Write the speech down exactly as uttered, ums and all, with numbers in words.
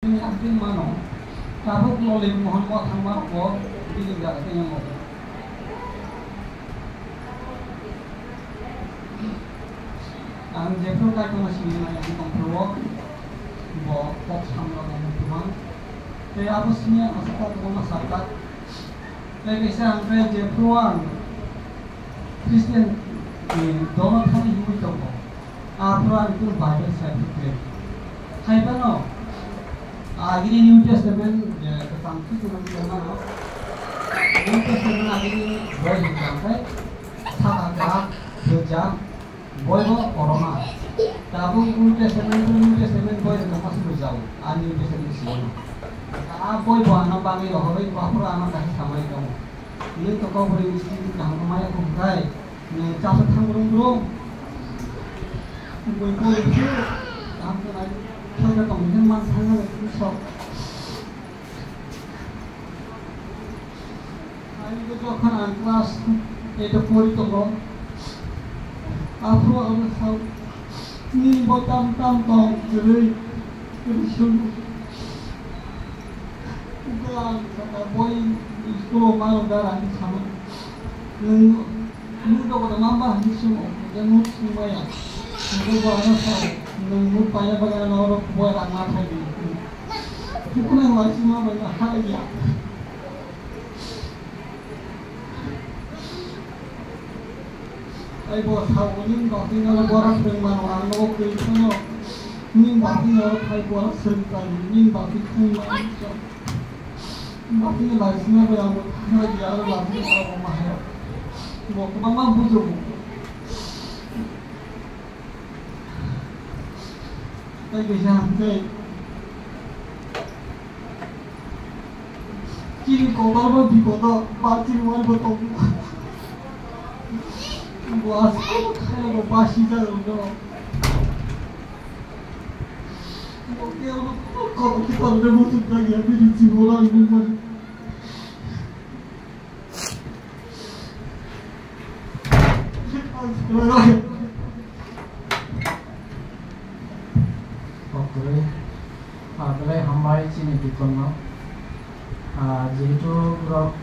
Ang tin mano, tabuk Lolin Mohan bo thangma rokbo bini jaga tei yango. Ang jephru kaitorno sini nai ang tongphuru bo kok samrok ang tumang. Tei abo sini ang aswk kok kwbangma sakha. Tei kaisa ang khe jephru ang Christian ni dono thani himwi tongo. Aphuru ang kunu Bible sai phikre. Hai phano, agini New Testament, eh, kwcham swi tongmani kwcham mano. New Testament agini boi hwnkha khe saka kwrak, gwnjak, boi bo koroma. Tabuk New Testament, New Testament boi hwnkha masuk rwjak, a New Testament siyano. A boi bo ano bagwi rohorwi, aphuru ano kaisa samani tongo. Nwng to kok bwrwi bwskango kaham khe maya kho hwnkhe, nwng chasa thang brum brum. Bui kok rwkhe kaham khe nai khe tong khe man thang nai khe sok. Ani khe jokhon ang class eight o pori tongo, aphuru ano sao, nini bo tam tam tong kwrwi, kwrwi sung. Hwnkhe ang sakha boi school-o ma rwk da, ang samo. Nwng, nwng dogo da mamba hinwi swngo, hwnkhe nwng swngmaya. Hwnkhe bo ano sa, nwng nwng paina bagwi ano oro boi rang ma thai di. Hwnkhe nwng lai swngma bai no ha ya. Ai bo sao, nini bagwi no bora swrwng mano, ang nogo kwrwi phano. Nini bagwi no phai bora swrwng kari, nini bagwi thwng mano. Bagwi no lai swngma bai ang bo thangna di, aro lai swngma bai ang bo ma hai. Bo kwbangma bujo bo. Tei kaisa hwnkhe chini kotor bo bipodo ba chini wari bo tongo. Bo aswk khairok bo basi jagwi no. Bo kebo no kotor kitor le muchung jagya bini jibono ang nukmani. Ang swkang. Kok kwrwi. Ah, belai hambai chini deacon no. Ah, jehetu borok